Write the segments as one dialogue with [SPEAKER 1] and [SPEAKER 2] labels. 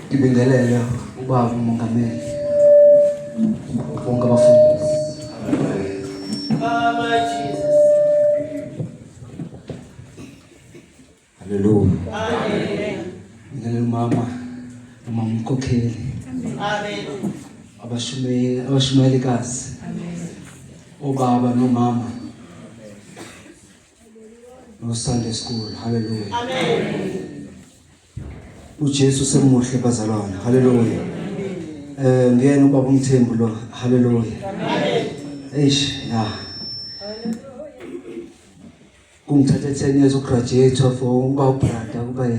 [SPEAKER 1] Ngibingelele ubaba umongameli bonke abafundisi.
[SPEAKER 2] Amen Jesus.
[SPEAKER 1] Haleluya.
[SPEAKER 2] Amen.
[SPEAKER 1] Ngibingelele umama, umama umkhokheli.
[SPEAKER 2] Amen.
[SPEAKER 1] Abashumayeli, abashumayelikazi.
[SPEAKER 2] Amen.
[SPEAKER 1] Obaba nomama. No Sunday school. Hallelujah.
[SPEAKER 2] Amen.
[SPEAKER 1] uJesu semuhle bazalwane. Hallelujah. Eh ngiyena ubaba uMthembu lo. Hallelujah.
[SPEAKER 2] Amen.
[SPEAKER 1] Eish, ya. Kungithathe 10 years ugraduate for ukuba ubrother kuba yeah.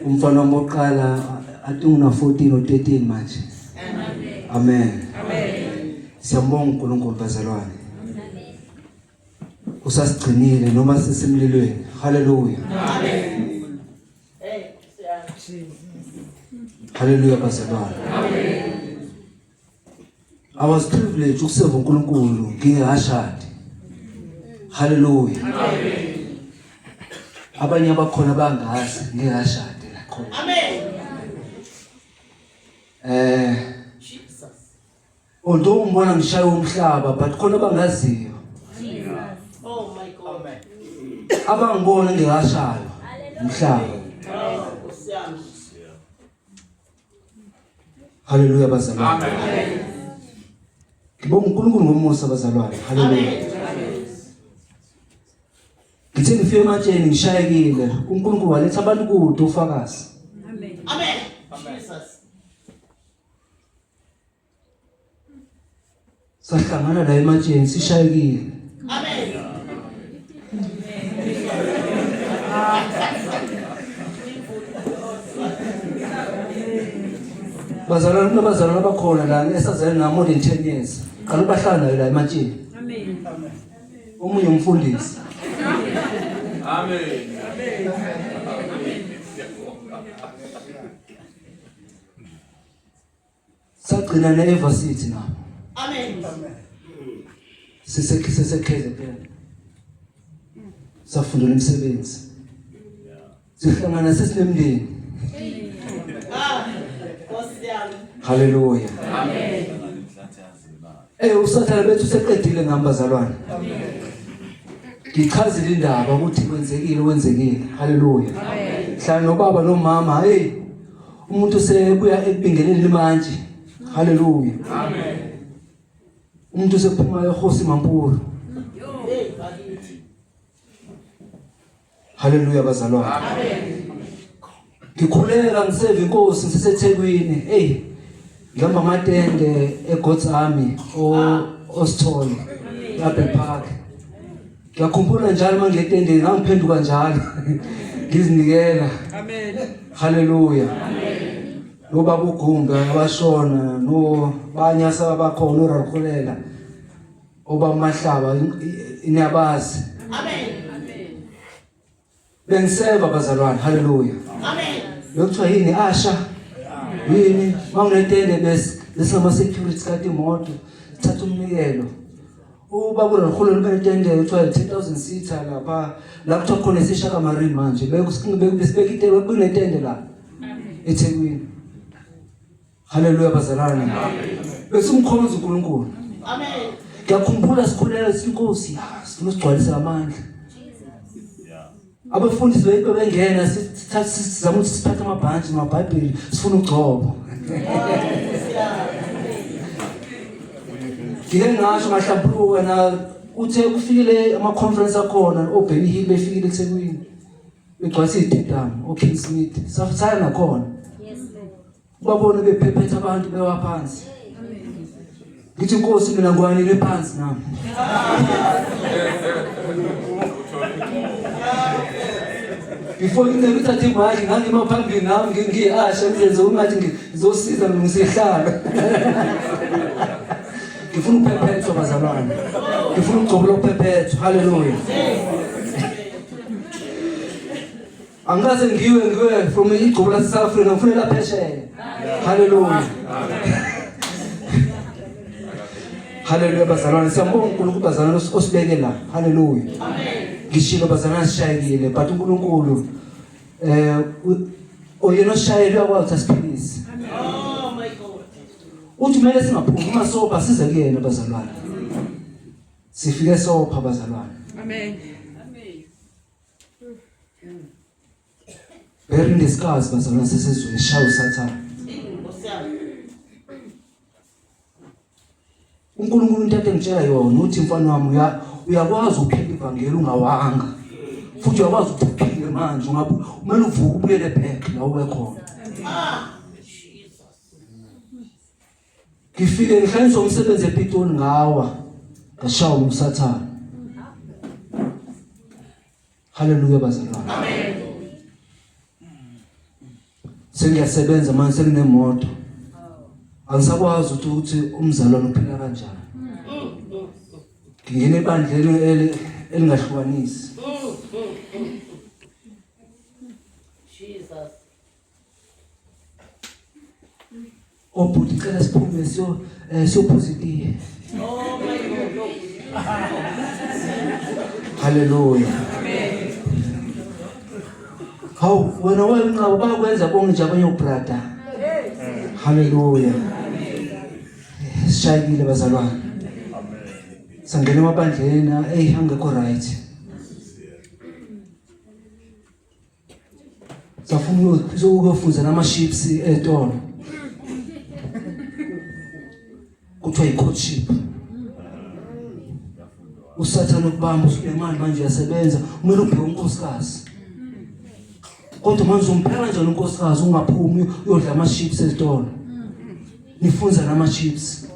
[SPEAKER 1] Umfana wami wokuqala athi una 14 or 13 manje. Amen.
[SPEAKER 2] Amen.
[SPEAKER 1] Siyambonga uNkulunkulu bazalwane. Usasigcinile noma sisemlilweni. Hallelujah.
[SPEAKER 2] Amen. Hey,
[SPEAKER 1] Hallelujah bazalwane.
[SPEAKER 2] Amen.
[SPEAKER 1] I was privileged ukuseva uNkulunkulu ngingakashadi. Hallelujah.
[SPEAKER 2] Amen.
[SPEAKER 1] Abanye abakhona bangazi ngingakashadi la khona.
[SPEAKER 2] Amen.
[SPEAKER 1] Eh
[SPEAKER 2] Jesus.
[SPEAKER 1] Although ngibona ngishaya umhlaba but khona abangaziyo.
[SPEAKER 2] Oh my God.
[SPEAKER 1] Abangibona ngingashaywa umhlaba.
[SPEAKER 2] Oh, Nkosi yami.
[SPEAKER 1] Hallelujah bazalwane.
[SPEAKER 2] Amen.
[SPEAKER 1] Ngibonga uNkulunkulu ngomusa bazalwane. Hallelujah.
[SPEAKER 2] Amen.
[SPEAKER 1] Ngithe ngifike ematsheni ngishayekile. uNkulunkulu waletha abantu kude ufakazi.
[SPEAKER 2] Amen. Amen. Jesus.
[SPEAKER 1] Sahlangana la ematsheni sishayekile.
[SPEAKER 2] Amen.
[SPEAKER 1] Bazalwane kunabazalwane abakhona la esazalana na more than 10 years. Qala ubahlala nayo la ematsheni.
[SPEAKER 2] Amen.
[SPEAKER 1] Omunye umfundisi.
[SPEAKER 3] Amen.
[SPEAKER 1] Sagcina ne-Varsity nabo.
[SPEAKER 2] Amen.
[SPEAKER 1] Sise sise KZN. Safundela imisebenzi. Sihlangana sesinemndeni.
[SPEAKER 2] Ah, Nkosi yami.
[SPEAKER 1] Hallelujah.
[SPEAKER 2] Amen.
[SPEAKER 1] Eh usathane bethu useqedile ngami bazalwane. Ngichazile indaba ukuthi kwenzekile kwenzekile. Hallelujah.
[SPEAKER 2] Amen.
[SPEAKER 1] Hlala nobaba nomama hey umuntu sebuya ekubingeleni manje. Hallelujah.
[SPEAKER 3] Amen.
[SPEAKER 1] Umuntu sephuma eHosi Mampuru.
[SPEAKER 2] Hey, bakithi.
[SPEAKER 1] Hallelujah bazalwane.
[SPEAKER 2] Amen.
[SPEAKER 1] Ngikhuleka ngiseve inkosi ngiseseThekwini. Hey ngihamba amatende eGod's Army o Osithole Apple Park. Ngiyakhumbula njalo manje etendeni ngangiphenduka njalo. Ngizinikela.
[SPEAKER 2] Amen.
[SPEAKER 1] Hallelujah.
[SPEAKER 2] Amen.
[SPEAKER 1] Nobaba uGumbe abashona no banye asabakhona uRalkhulela. Obaba Mahlaba niyabazi.
[SPEAKER 2] Amen. Amen.
[SPEAKER 1] Bengiseva bazalwane, haleluya.
[SPEAKER 2] Amen.
[SPEAKER 1] Lokuthiwa yini asha? Yini? Manginetende bese besingama security kade imoto sithatha umnikelo. Ubaba uRalkhulela benetende kuthiwa 10000 seater lapha la kuthiwa khona isishaka marine manje besibeka itende kunetende la eThekwini. Haleluya bazalwane. Besimkhonza uNkulunkulu.
[SPEAKER 2] Amen.
[SPEAKER 1] Ngiyakhumbula sikhuleka sinkosi, sifuna usigcwalise amandla. Abafundisi bethu bengena sithatha sizama ukuthi siphathe amabhantshi namabhayibheli sifuna ugcobo. Ngike ngasho ngahlambuluka na uthe kufikile ama conference akhona oBenny Hill befikile eThekwini. Begcwalisa izitediyamu oKing Smith. Safusaya nakhona.
[SPEAKER 4] Yes Lord.
[SPEAKER 1] Ubabone bephephetha abantu bewa phansi. Ngithi inkosi mina ngiwanile phansi nami. Before inceku ithathe imali ngangima phambili nami ngiyi-asha ngizenze ungathi ngizosiza ngisihlalo. Ngifuna ukuphephethwa bazalwane. Ngifuna ugcobo lokuphephethwa. Hallelujah. Angikaze ngiwe ngiwe from igcobo lase South Africa ngifuna laphesheya. Hallelujah. Hallelujah bazalwane siyambonga uNkulunkulu bazalwane osibeke la. Hallelujah.
[SPEAKER 2] Amen.
[SPEAKER 1] Ngishilo bazalwane sishayekile but uNkulunkulu eh oyena oshayela uyakwazi ukuthi asiphilise.
[SPEAKER 2] Oh my God.
[SPEAKER 1] Uthi kumele singaphumi uma sopha size kuyena bazalwane. Sifike sopha bazalwane.
[SPEAKER 3] Amen.
[SPEAKER 1] Bearing the scars bazalwane sesizweni shaya usathane.
[SPEAKER 2] Nkosi yami.
[SPEAKER 1] uNkulunkulu into engitshela yona uthi mfana wami uya uyakwazi ukuphila ivangeli ungawanga futhi uyakwazi ukuthi uphile manje ungabe kumele uvuke ubuyele back la uwe khona
[SPEAKER 2] Ah, Jesus.
[SPEAKER 1] ngifike ngihlanganiswa umsebenzi ePitoli ngawa ngashawa umsathane Haleluya bazalwane.
[SPEAKER 2] Amen.
[SPEAKER 1] Sengiyasebenza manje sekunemoto. Angisakwazi ukuthi ukuthi umzalwane uphila kanjani. Ngingena ebandleni elingahlukanisi.
[SPEAKER 2] Jesus.
[SPEAKER 1] Obhuti cela siphume siyo eh, siyophuza itiye.
[SPEAKER 2] Oh my God.
[SPEAKER 1] Haleluya. Amen. Hawu wena wayenqaba bakwenza konke nje abanye obrother. Haleluya. Sishayekile bazalwane. Sangena emabandleni ey angekho right. Safuna ukuyofunza nama-chips etolo. Kuthiwa yi-courtship. Usathane ukubamba usunemali manje uyasebenza, kumele ubheke unkosikazi. Kodwa manje uzombheka kanjani unkosikazi ungaphumi uyodla ama-chips ezitolo? Nifunza nama-chips.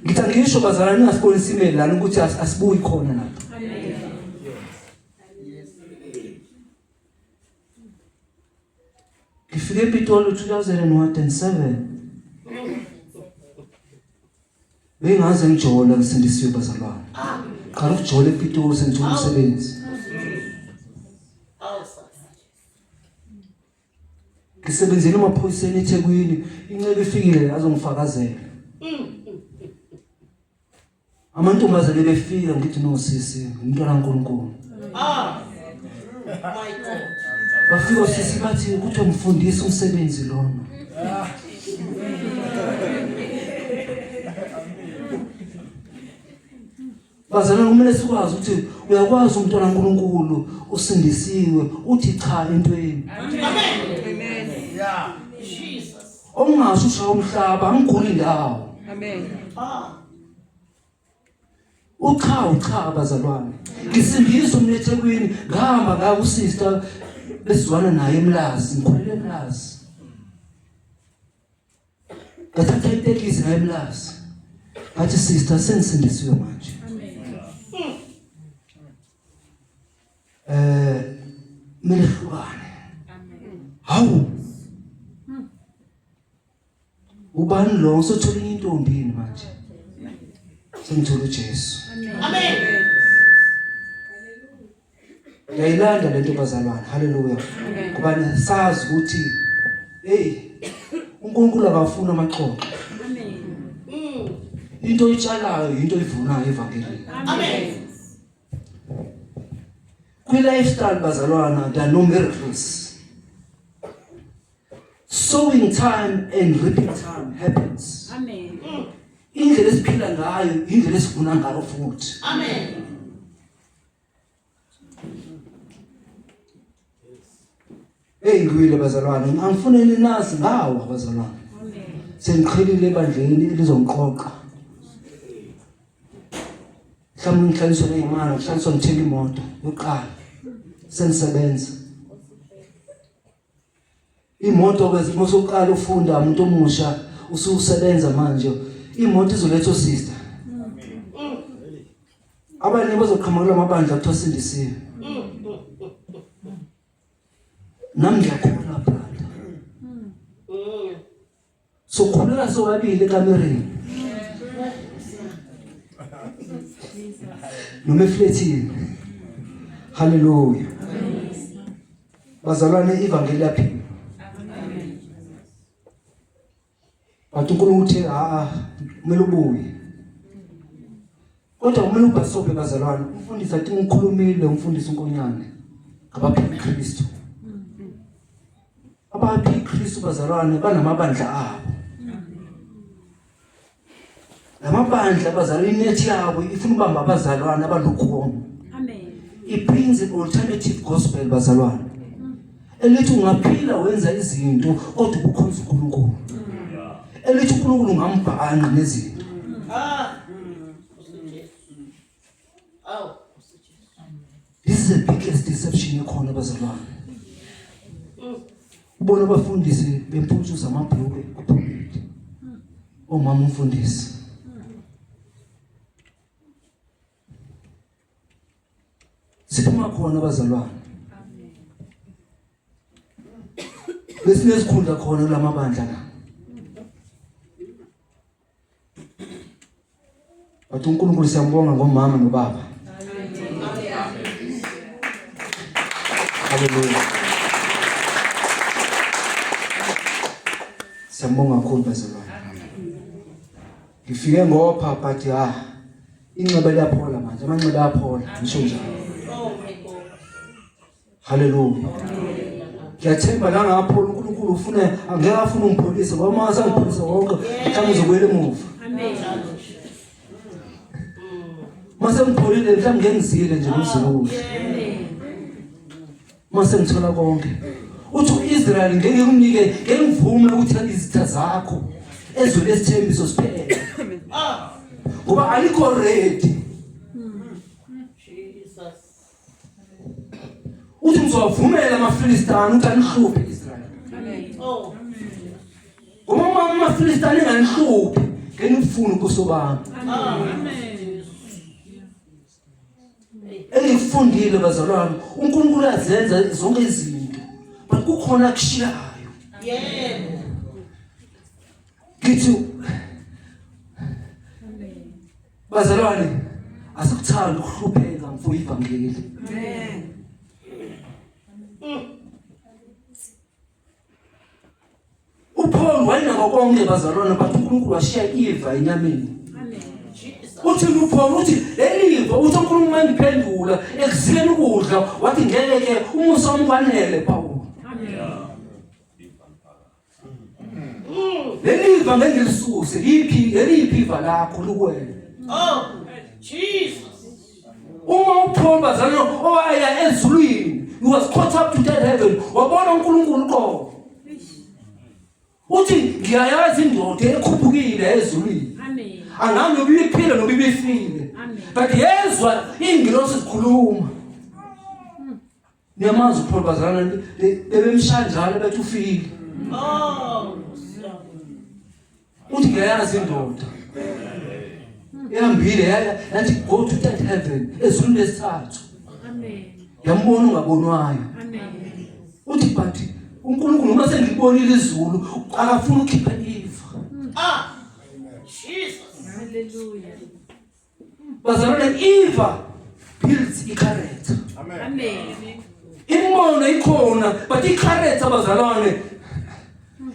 [SPEAKER 1] Ngithi angisho bazalwane ningasibonisi imeli lana ukuthi asibuyi khona lapha. Ngifike ePitoli 2007. Bengaze ngijola ngisindisiwe bazalwane. Qala ukujola ePitoli sengithola umsebenzi. Ngisebenzele emaphoyiseni eThekwini, inceku ifikile azongifakazela. Amantombazane befika ngithi no sisi, umntwana kaNkulunkulu.
[SPEAKER 2] Ah. My God.
[SPEAKER 1] Bafika osisi bathi kuthiwa mfundisi umsebenzi lona. Bazalwane kumele sikwazi ukuthi uyakwazi umntwana kaNkulunkulu usindisiwe uthi cha entweni.
[SPEAKER 2] Amen.
[SPEAKER 3] Amen.
[SPEAKER 4] Yeah.
[SPEAKER 2] Jesus.
[SPEAKER 1] Ongasho ushaya umhlaba angiguli ndawo.
[SPEAKER 3] Amen.
[SPEAKER 2] Ah.
[SPEAKER 1] Ucha ucha bazalwane. Ngisindiswa mina eThekwini ngahamba ngaya kusister besizwana naye eMlazi ngikhulele eMlazi. Ngathatha itekisi ngaya eMlazi. Ngathi sister sengisindisiwe manje.
[SPEAKER 3] Amen.
[SPEAKER 1] Eh kumele hlukane.
[SPEAKER 3] Amen.
[SPEAKER 1] Hawu. Ubani lo usothola enye intombi yini manje? Sengithola uJesu.
[SPEAKER 2] Amen.
[SPEAKER 1] Ngiyayilanda lento bazalwane. Haleluya. Ngoba sazi ukuthi hey uNkulunkulu akafuni amaxoxo.
[SPEAKER 3] Amen.
[SPEAKER 1] Into oyitshalayo into oyivunayo evangelini.
[SPEAKER 2] Amen.
[SPEAKER 1] Kwi lifestyle bazalwana there are no miracles. Sowing time and reaping time happens.
[SPEAKER 3] Amen.
[SPEAKER 1] Indlela esiphila ngayo indlela esivuna ngayo futhi.
[SPEAKER 2] Amen.
[SPEAKER 1] Hey ngiwile bazalwane, angifuneni nazi ngawo bazalwane.
[SPEAKER 3] Amen.
[SPEAKER 1] Sengiqhelile ebandleni elizongiqoqa. Mhlawumbe ngihlaliswe ngeyimali, ngihlaliswa ngithenga imoto yokuqala. Sengisebenza. Imoto ke uma usuqala ufunda umuntu omusha ususebenza manje imoto izoletha osister. Abanye bazoqhamuka kulamabandla kuthiwa sindisiwe. Nami ngiyakholwa brother. Sokhuleka sobabili ekamereni. Noma eflethini. Hallelujah. Bazalwane ivangeli laphila. But uNkulunkulu uthe a a kumele ubuye. Kodwa kumele ubhasobhe bazalwane, umfundisi athi ngikhulumile umfundisi uNkonyane ngabaphiki Kristu. Abaphiki Kristu bazalwane banamabandla abo. Lamabandla bazalwane inethi yabo ifuna ubamba abazalwane abalukhona.
[SPEAKER 3] Amen.
[SPEAKER 1] It brings an alternative gospel bazalwane. Elithi ungaphila wenza izinto kodwa ubukhonza uNkulunkulu. Elithi uNkulunkulu ungambhanqa nezinto.
[SPEAKER 2] Ah. Aw.
[SPEAKER 1] This is the biggest deception ekhona bazalwane. Ubona abafundisi bempuntshuza amabhulukwe kupulpit. Omama umfundisi. Siphuma khona bazalwane. Besinezikhundla khona kulamabandla la. Bathi uNkulunkulu siyambonga ngomama nobaba. Haleluya. Siyambonga kakhulu bazalwane. Ngifike ngopha but ah inxeba liyaphola manje amanxeba ayaphola ngisho njalo.
[SPEAKER 2] Oh my God.
[SPEAKER 1] Haleluya. Ngiyathemba la ngaphola uNkulunkulu ufuna angeke afune ungipholise ngoba uma sangipholisa wonke mhlawumbe uzobuyela emuva.
[SPEAKER 3] Amen.
[SPEAKER 1] Mase ngipholile mhlawumbe ngenzile nje ngizile kuhle.
[SPEAKER 3] Amen.
[SPEAKER 1] Mase ngithola konke. Uthi uIsrael ngeke ngikunike ngeke ngivume ukuthi izitha zakho ezwe lesithembiso siphele.
[SPEAKER 2] Ah.
[SPEAKER 1] Ngoba alikho ready.
[SPEAKER 2] Jesus.
[SPEAKER 1] Uthi ngizowavumela amaFilistani ukuthi anihluphe Israel.
[SPEAKER 3] Amen.
[SPEAKER 2] Oh.
[SPEAKER 1] Ngoba uma amaFilistani enganihluphi ngeke nifune ubuso bami.
[SPEAKER 3] Amen.
[SPEAKER 1] Engikufundile bazalwane, uNkulunkulu uyazenza zonke izinto. But kukhona akushiyayo.
[SPEAKER 2] Yebo.
[SPEAKER 1] Ngithi Bazalwane, asikuthandi ukuhlupheka mfo ivangeli.
[SPEAKER 3] Amen.
[SPEAKER 1] uPaul wayenako konke bazalwane but uNkulunkulu washiya iva enyameni.
[SPEAKER 3] Amen.
[SPEAKER 2] Jesus.
[SPEAKER 1] Uthi uPaul uthi leli iva uthi uNkulunkulu mangiphendula ekuzileni ukudla wathi ngeke umusa umkwanele Paul.
[SPEAKER 3] Amen.
[SPEAKER 1] Leli iva ngeke ngilisuse liphi leliphi iva lakho likwena.
[SPEAKER 2] Oh. Jesus.
[SPEAKER 1] Uma uPaul bazalwane owaya ezulwini he was caught up to third heaven wabona uNkulunkulu qobo. Uthi ngiyayazi indoda ekhuphukile ezulwini.
[SPEAKER 3] Amen.
[SPEAKER 1] Angazi noba ibiphila noba ibifile.
[SPEAKER 3] Amen.
[SPEAKER 1] But yezwa ingilosi zikhuluma. Niyamazi uPaul bazalwane bebemshaya njalo bethi ufile.
[SPEAKER 2] Oh.
[SPEAKER 1] Uthi ngiyayazi indoda. Ihambile yaya yathi go to third heaven ezulwini lesithathu.
[SPEAKER 3] Amen.
[SPEAKER 1] Yambona ungabonwayo.
[SPEAKER 3] Amen.
[SPEAKER 1] Uthi but uNkulunkulu uma sengilibonile izulu akafuni ukukhipha iva.
[SPEAKER 2] Ah. Jesus.
[SPEAKER 3] Hallelujah.
[SPEAKER 1] Bazalwane iva builds i-character.
[SPEAKER 3] Amen.
[SPEAKER 1] Imbono ikhona but i-character bazalwane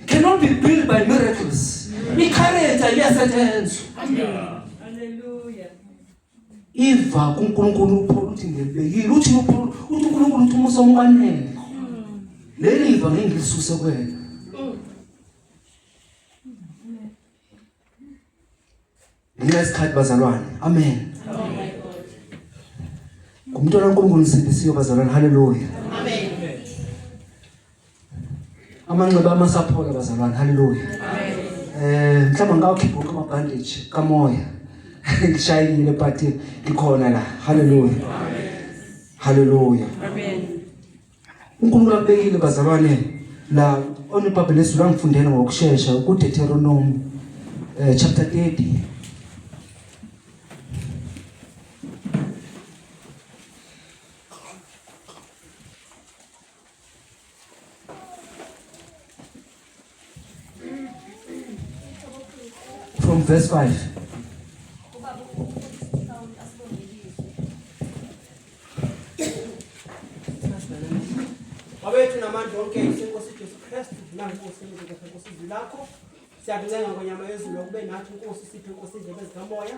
[SPEAKER 1] cannot be built by miracles. I-character iyasetshenzwa.
[SPEAKER 3] Amen. Hallelujah.
[SPEAKER 1] Iva kuNkulunkulu uPaul uthi ngilibekile uthi uPaul uthi uNkulunkulu uthi umusa umkwanele. Leli iva ngeke ngilisuse kuwena. Ngenxa yesikhathi bazalwane. Amen.
[SPEAKER 2] Oh my God.
[SPEAKER 1] Ngumntwana kaNkulunkulu nisindisiwe bazalwane. Haleluya.
[SPEAKER 2] Amen.
[SPEAKER 1] Amanxeba amasaphola bazalwane. Haleluya. Eh mhlawumbe ngawukhipha wonke ama bandage kamoya. Ngishayile but ngikhona la. Haleluya. Haleluya.
[SPEAKER 3] Amen.
[SPEAKER 1] uNkulunkulu akubekile bazalwane la onebhayibheli lezulu angifundela ngokushesha kuDeuteronomy eh, chapter 30 from verse 5
[SPEAKER 4] Babethu namandla onke isenkosi Jesu Kristu nankosi nkosi izwi lakho siyakuncenga ngonyama yezulu ukube nathi nkosi siphe nkosi indlebe zikamoya.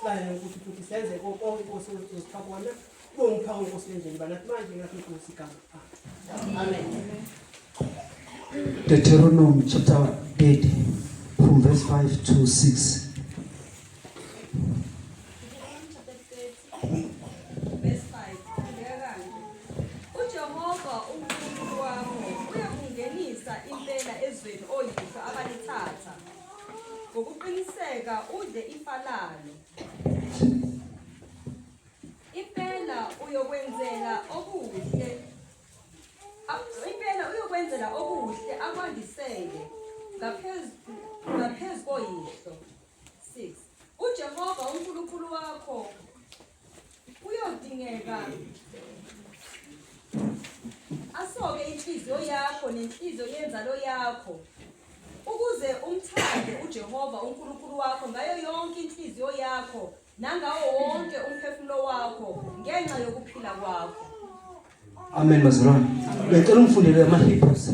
[SPEAKER 4] Silalele ukuthi futhi senze konke inkosi uzosipha kona. Ubonga umphako inkosi endlini banathi manje ngakho inkosi igama.
[SPEAKER 2] Amen.
[SPEAKER 1] Deuteronomy chapter 30 from verse 5 to 6.
[SPEAKER 5] Verse 5 fundeka kanje. UJehova uNkulunkulu wakho uyakungenisa impela ezweni oyihlo abalithatha. Ngokuqiniseka udle ifa lalo. Impela uyokwenzela okuhle. Impela uyokwenzela okuhle akwandisele ngaphezu ngaphezu koyihlo. 6 UJehova uNkulunkulu wakho uyodingeka asoke inhliziyo yakho nenhliziyo yenzalo yakho ukuze umthande uJehova uNkulunkulu wakho ngayo yonke inhliziyo yakho nangawo wonke umphefumulo wakho ngenxa yokuphila kwakho.
[SPEAKER 1] Amen bazalwane. Ngicela ungifundele ama-Hebrews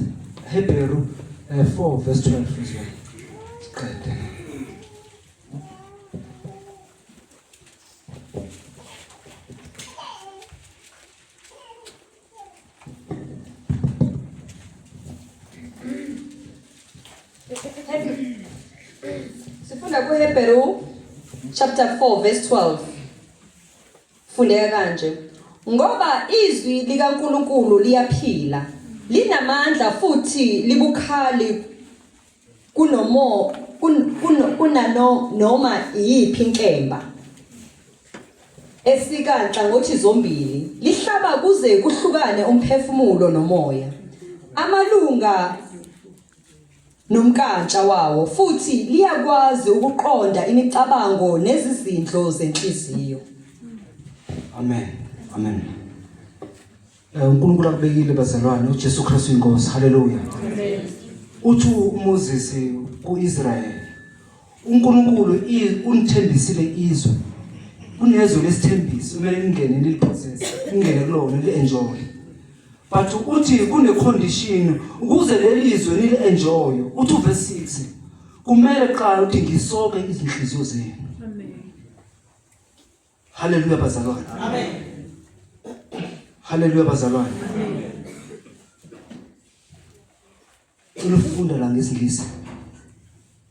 [SPEAKER 1] Hebrew 4 verse 12 as well. Siqede.
[SPEAKER 5] Sifunda kuHebheru chapter 4 verse 12. Fundeka kanje. Ngoba izwi likaNkuluNkulu liyaphila, linamandla futhi libukhali kunomo kunano noma iyiphi inkemba esika nhlangothi zombili lihlaba kuze kuhlukane umphefumulo nomoya amalunga nomnkantsha wawo futhi liyakwazi ukuqonda imicabango nezizindlo zenhliziyo.
[SPEAKER 1] Amen. Amen. Eh, uNkulunkulu akubekile bazalwane uJesu Kristu inkosi. Haleluya. Amen. Uthi uMoses kuIsrael uNkulunkulu unithembisile izwe. Kunezwe lesithembiso kumele ningene nilipossess, ningene kulona nili-enjoy. But uthi kune condition ukuze leli zwe nili enjoy. Uthi uverse 6 kumele kuqala uthi ngisoke izinhliziyo zenu.
[SPEAKER 3] Amen.
[SPEAKER 1] Haleluya bazalwane.
[SPEAKER 2] Amen.
[SPEAKER 1] Haleluya bazalwane.
[SPEAKER 3] Amen.
[SPEAKER 1] Ulufunda la ngesingisi.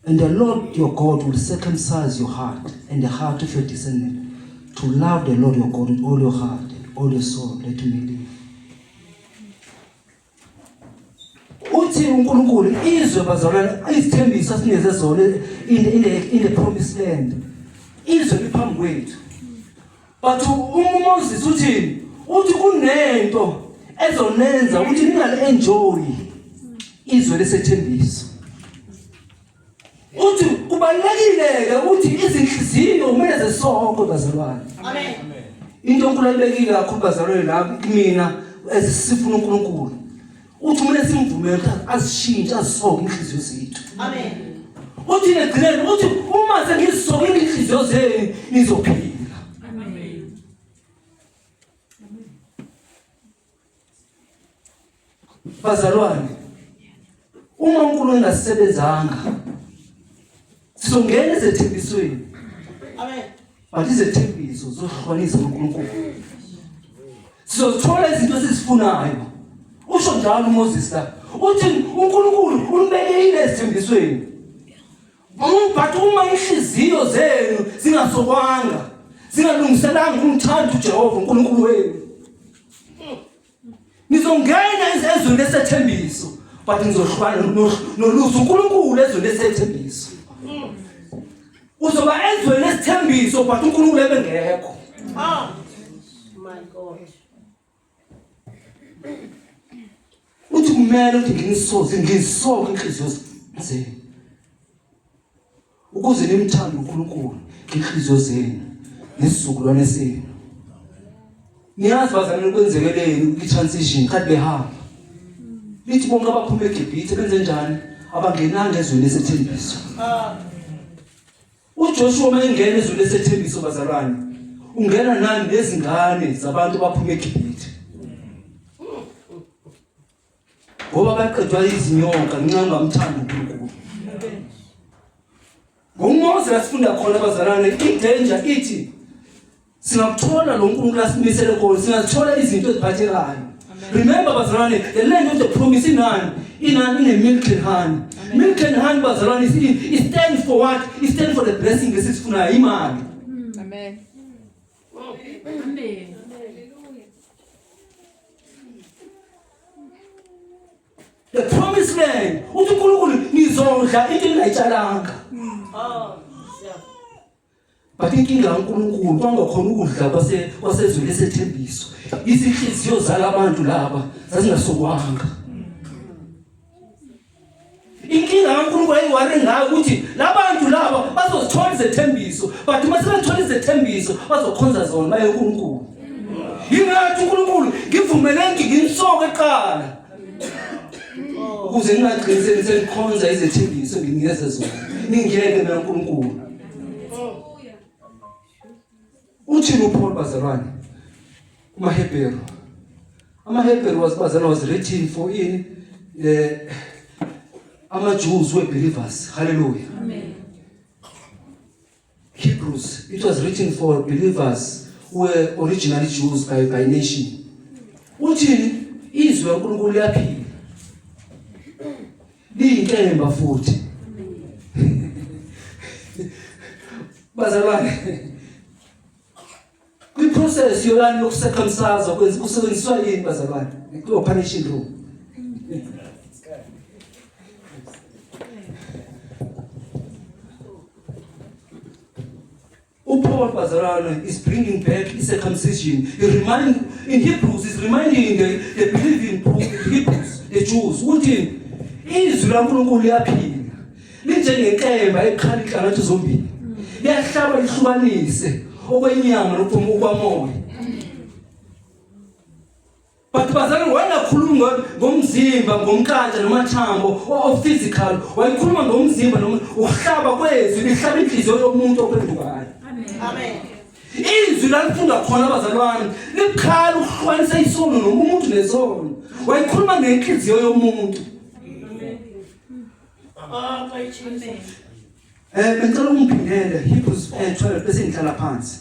[SPEAKER 1] And the Lord your God will circumcise your heart and the heart of your descendant to love the Lord your God with all your heart and all your soul that you may live. Uthi uNkulunkulu izwe bazalwane izithembiso asinikeze zona in the, in the, in the promised land. Izwe liphambi kwethu. But uma uMoses uthini? Uthi kunento ezonenza ukuthi ningali-enjoy izwe lesethembiso. Uthi kubalulekile-ke ukuthi izinhliziyo kumele zisokwe bazalwane.
[SPEAKER 2] Amen.
[SPEAKER 1] Into uNkulunkulu ayibekile kakhulu bazalwane la kumina ezisifuna uNkulunkulu. Uthi kumele simvumele ukuthi azishintshe azisoke inhliziyo zethu.
[SPEAKER 2] Amen.
[SPEAKER 1] Uthi negcineni uthi uma sengizisokile inhliziyo zenu nizophila.
[SPEAKER 3] Amen.
[SPEAKER 1] Bazalwane, uma uNkulunkulu engasebenzanga sizongena ezethembisweni.
[SPEAKER 2] Amen.
[SPEAKER 1] But izethembiso zohlukanisa noNkulunkulu. Sizothola izinto esizifunayo. Usho njalo uMoses la. Uthi uNkulunkulu unibekile ezithembisweni. But uma inhliziyo zenu zingasokwanga, zingalungiselanga ukumthanda uJehova uNkulunkulu wenu. Nizongena ezweni lesethembiso, but nizohlukana noluzu uNkulunkulu ezweni lesethembiso. Uzoba ezweni lesithembiso but uNkulunkulu ebengekho.
[SPEAKER 2] Ah. My God.
[SPEAKER 1] Uthi kumele ukuthi nginisoze ngisoke inhliziyo zenu. Ukuze nimthande uNkulunkulu ngenhliziyo zenu nesizukulwane senu. Niyazi bazalwane kwenzekeleni kwi-transition kade behamba. Lithi bonke abaphuma eGibhithe benze njani? Abangenanga ezweni lesethembiso. UJoshua uma engena ezweni lesethembiso bazalwane, ungena nani nezingane zabantu abaphuma eGibhithe. Ngoba baqedwa izinyoka ngenxa yokungamthandi uNkulunkulu. NgoMose lasifunda khona bazalwane i-danger ithi singakuthola lo nkulunkulu asimisele khona, singazithola izinto eziphathekayo. Remember bazalwane, the land of the promise inani inani ine-milk and honey. Milk and honey bazalwane it stands for what? It stands for the blessing esisifunayo, imali.
[SPEAKER 3] Amen. Amen.
[SPEAKER 1] The promised land uthi uNkulunkulu nizodla into engayitshalanga.
[SPEAKER 2] Oh, yeah.
[SPEAKER 1] But inkinga kaNkulunkulu kwangakhona ukudla kwase kwasezweni lesethembiso. Izinhliziyo zalabantu laba zazingasokwanga. Inkinga kaNkulunkulu ayiwari ngayo ukuthi labantu laba bazozithola izethembiso, but uma sebethola izethembiso bazokhonza zona baye kuNkulunkulu. Yingathi uNkulunkulu ngivumele ngingisoke kuqala. Ukuze ningagcini senikhonza izethembiso nginikeze zona. Ningiyeke mina uNkulunkulu. Uthini uPaul bazalwane kumaHebheru? AmaHebheru was bazalwane was written for in the ama-Jews were believers. Hallelujah.
[SPEAKER 3] Amen.
[SPEAKER 1] Hebrews, it was written for believers who were originally Jews by nation. Uthini? Izwi laNkulunkulu liyaphila. Liyinkemba futhi. Bazalwane, kwi-process yolani yokucircumcise kusebenziswa yini bazalwane? Kwi-operation room. UPaul bazalwane is bringing back i-circumcision. He remind, in Hebrews is reminding the believing Hebrews, the Jews, ukuthi izwi laNkulunkulu liyaphila. Linjengenkemba eqhala inhlangothi zombili. Liyahlaba lihlukanise okwenyama nokuphuma kwamoya. But bazalwane wayengakhulumi ngomzimba ngomnkantsha nomathambo o-physical, wayekhuluma ngomzimba noma ukuhlaba kwezwi lihlaba inhliziyo yomuntu ophendukayo.
[SPEAKER 2] Amen.
[SPEAKER 1] Izwi lalifunda khona bazalwane libukhali ukuhlukanisa isono noma umuntu nesono. Wayekhuluma ngenhliziyo yomuntu.
[SPEAKER 2] Oh, my Jesus.
[SPEAKER 1] Bengicela ungiphindele Hebrews 12 bese ngihlala phansi.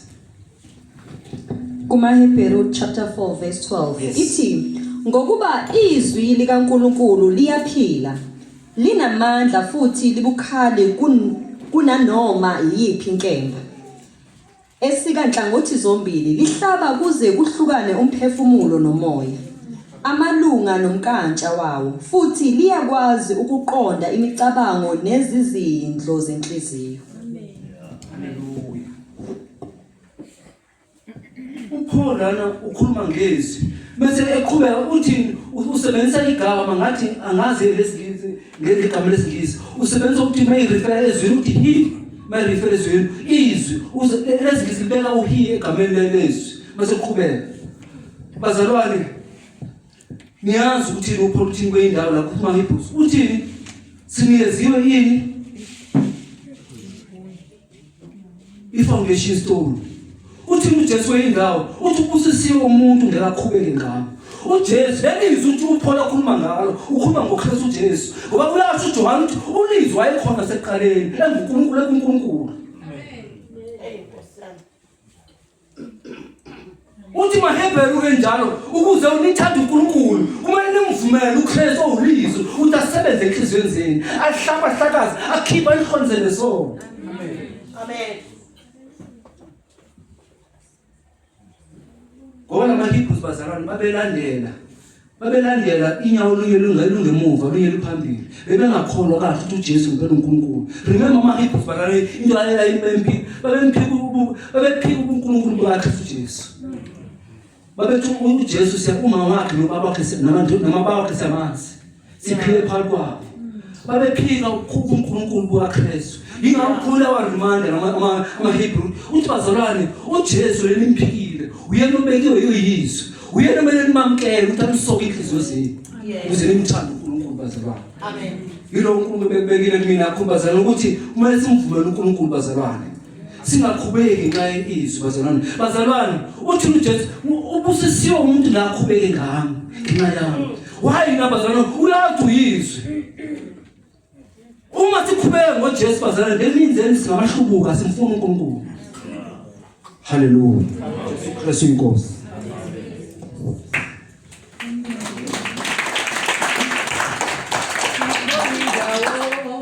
[SPEAKER 5] KumaHebheru chapter 4 verse 12
[SPEAKER 1] Yes.
[SPEAKER 5] ithi ngokuba izwi likaNkuluNkulu liyaphila linamandla futhi libukhali kunanoma iyiphi inkemba esika nhlangothi zombili lihlaba kuze kuhlukane umphefumulo nomoya amalunga nomnkantsha wawo futhi liyakwazi ukuqonda imicabango nezizindlo zenhliziyo.
[SPEAKER 1] Haleluya. UPaul lana ukhuluma ngezwi bese eqhubeka uthi usebenzisa igama ngathi angazi lesingisi ngegama lesingisi usebenzisa ukuthi mayirefer ezwini uthi he mayirefer ezwini izwi lesingisi libeka uhe egameni lelezwi bese qhubeka bazalwane niyazi ukuthi uPaul uthini kweyindawo la kuphuma Hebrews uthini sinikeziwe yini i-foundation stone uthi uJesu weyindawo uthi ubusisiwe umuntu ngeke aqhubeke ngalo uJesu lelizwi uthi uPaul akhuluma ngalo ukhuluma ngoKristu uJesu ngoba uyasho uJohane uthi ulizwi wayekhona sekuqaleni enguNkulunkulu ekuNkulunkulu. Uthi maHebheru ke njalo ukuze unithande uNkulunkulu kumele nimvumele uKristu owulizwi ukuthi asebenze enhliziyweni zenu ahlaba ahlakaze akhiphe alihlonze nesono.
[SPEAKER 2] Amen. Amen.
[SPEAKER 1] Ngoba lamaHebrews bazalwane babelandela inyawo olunye lungemuva olunye luphambili bebengakholwa kahle ukuthi uJesu ngempela uNkulunkulu. Remember amaHebrews bazalwane into ayayimemphika babemphika babephika ubuNkulunkulu bukaKristu Jesu. Babethi uJesu siya umama wakhe nobaba wakhe namababa wakhe siyamazi siphile phakathi kwabo. Babephika ubuNkulunkulu bukaKristu. Yingakho uPaul warimanda amaHebrew uthi bazalwane uJesu lenimphikile uyena obekiwe uyizwi uyena omele nimamkele ukuthi anisoke inhliziyo zenu ukuze nimthande uNkulunkulu bazalwane.
[SPEAKER 2] Amen.
[SPEAKER 1] Yilo uNkulunkulu bekubekile kumina kakhulu bazalwane ukuthi kumele simvumele uNkulunkulu bazalwane. Singaqhubeki ngenxa yezwi bazalwane. Bazalwane uthi uJesu ubusisiwe umuntu la aqhubeke ngami ngenxa yami. Why na bazalwane uyazi uyizwi. Uma siqhubeka ngoJesu bazalwane leminzeni singabahlubuka simfuna uNkulunkulu. Haleluya. Jesu Kristu inkosi.